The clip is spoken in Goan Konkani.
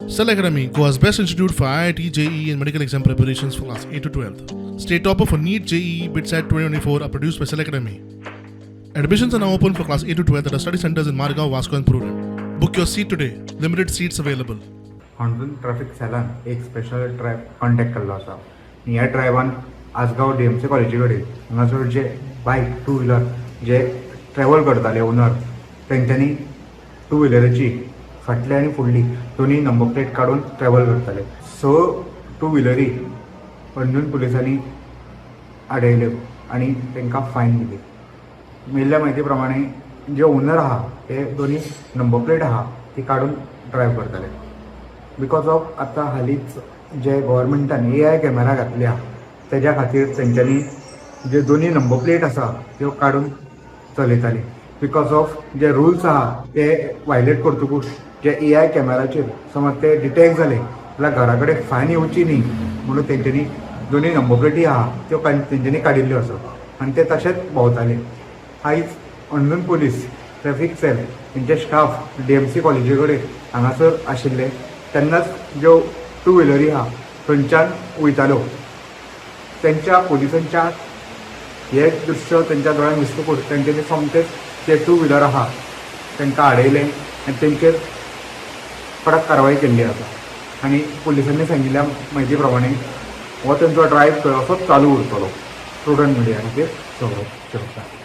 Cell Academy, Goa's best institute for IIT, JEE, and medical exam preparations for class 8 to 12. State topper for NEET, JEE, BITSAT 2024 are produced by Cell Academy. Admissions are now open for class 8 to 12 at our study centers in Margao, Vasco, and Prudent. Book your seat today. Limited seats available. Anjuna traffic सेलान एक स्पेशल ड्रायव्ह कॉन्टॅक्ट केल्लो आसा आनी ह्या ड्रायव्हान आसगांव डी एम सी कॉलेजी कडेन हांगासर जे बायक टू व्हिलर जे ट्रॅवल करताले ओनर तेंच्यांनी टू व्हिलराची फाटली आनी फुडली दोनी नंबर प्लेट काडून ट्रॅवल करताले. स टू व्हिलरी हणजूण पुलिसांनी आडयल्यो आनी तांकां फायन दिली. मेळिल्ल्या म्हायती प्रमाणे जे ओनर आहा ते दोनी नंबर प्लेट आहा ती काडून ड्रायव्ह करताले. Because of आतां हालींच जे गोवोरमेंटान ए I camera घातल्या, तेज्या खातीर तेंच्यांनी जे दोनी नंबर प्लेट आसा त्यो काडून चलयताले. Because of जे रुल्स आहा ते वायलेट करतकूच जे ए I कॅमेराचेर समज ते डिटेक्ट जाले जाल्यार घरा कडेन फायन येवची न्ही म्हणून तेंच्यांनी दोनी नंबर प्लेटी आहा त्यो तेंच्यांनी काडिल्ल्यो आसा आनी ते तशेंच भोंवताले. आयज हणजूण पुलीस ट्रॅफीक सेल तेंचे स्टाफ डी एम सी कॉलेजी कडेन हांगासर आशिल्ले तेन्नाच ज्यो टू व्हिलरी आहा थंयच्यान वयताल्यो, तेंच्या पुलिसांच्या हे दृश्य तेंच्या दोळ्यांक दिसतकूच तेंच्यांनी सोमतेच जे टू व्हिलर आहा तांकां आडयले आनी तेंचेर कडक कारवाय केल्ली आसा. आनी पुलिसांनी सांगिल्ल्या म्हायती प्रमाणे हो तेंचो ड्रायव्ह थंय असोच चालू उरतलो. प्रुडंट मिडिया खातीर सौरभ शिरोडकार.